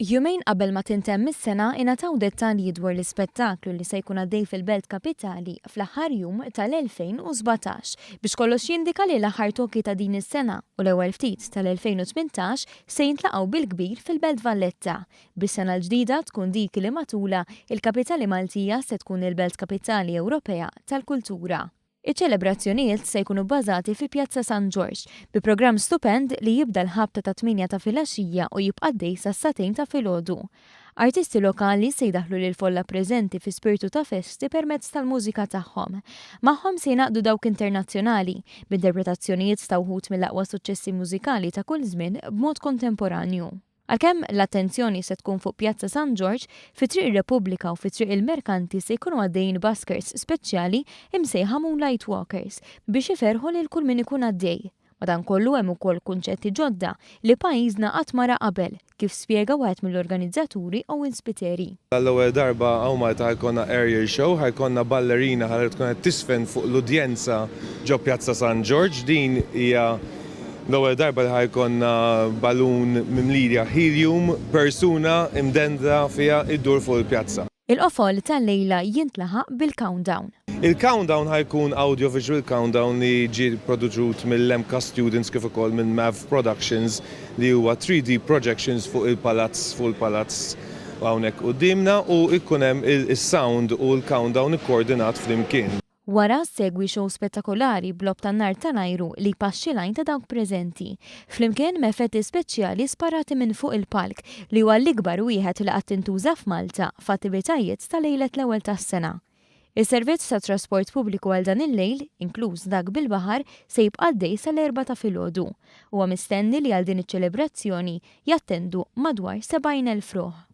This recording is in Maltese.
Jumejn qabel ma tintemm is-sena ingħataw dettalji dwar l-ispettaklu li se jkun għaddej fil-Belt Kapitali fl-aħħar jum tal-2017 biex kollox jindika li l-aħħar tokki ta' din is-sena u l-ewwel ftit tal-2018 se jintlaqgħu bil-kbir fil-Belt Valletta bis-sena l-ġdida tkun dik li matulha il-kapitali Maltija se tkun il-Belt Kapitali Ewropea tal-Kultura. Iċ-ċelebrazzjonijiet se jkunu bbażati fi Pjazza San Ġorġ, bi programm stupend li jibda l-ħabta tat-tmienja ta' filgħaxija u jibqa' għaddej sas-sagħtejn ta' filgħodu. Artisti lokali se jdaħħlu lill-folla preżenti fi spirtu ta' festi permezz tal-mużika tagħhom. Magħhom se jingħaqdu dawk internazzjonali, b'interpretazzjonijiet ta' wħud mill-aqwa suċċessi mużikali ta' kull żmien b'mod kontemporanju. Għalkemm l-attenzjoni se tkun fuq Pjazza San Ġorġ, fi Triq ir-Repubblika u fi Triq il-Merkanti se jkunu għaddejjin buskers speċjali imsejħa Moonlight Walkers biex iferrħu lil kull min ikun għaddej. Madankollu hemm ukoll kunċetti ġodda li pajjiżna qatt ma ra qabel, kif spjega wieħed mill-organizzaturi Owen Spiteri. Għall-ewwel darba hawn Malta ħa jkollna aerial show, ħa jkollna ballerina ħa tkun qed tiżfen fuq l-udjenza ġo Pjazza San Ġorġ. Din hija l-ewwel darba li ħa jkollna balloon mimlija helium, persuna imdendla fiha iddur fuq il-pjazza. Il-qofol tal-lejla jintlaħaq bil-countdown. Il-countdown ħa jkun audio-visual countdown li ġie produċut mill-MCAST Students kif ukoll minn Mav Productions li huwa 3D projections fuq il-palazz fuq il-palazz hawnhekk quddiemna u jkun hemm is-sound u l-countdown ikkoordinat flimkien. Wara segwi show spettakolari b'logħob tan-nar tal-ajru li jpaxxi l-għajn ta' dawk preżenti, flimkien m'effetti speċjali sparati minn fuq il-palk li huwa l-ikbar wieħed li qatt intuża f'Malta f'attivitajiet ta' lejlet l-ewwel tas-sena. Is-servizz tat-trasport pubbliku għal dan il-lejl, inkluż dak bil-baħar, se jibqa' għaddej sal-erbgħa ta' filgħodu. Huwa mistenni li għal din iċ-ċelebrazzjoni jattendu madwar 70,000 ruħ.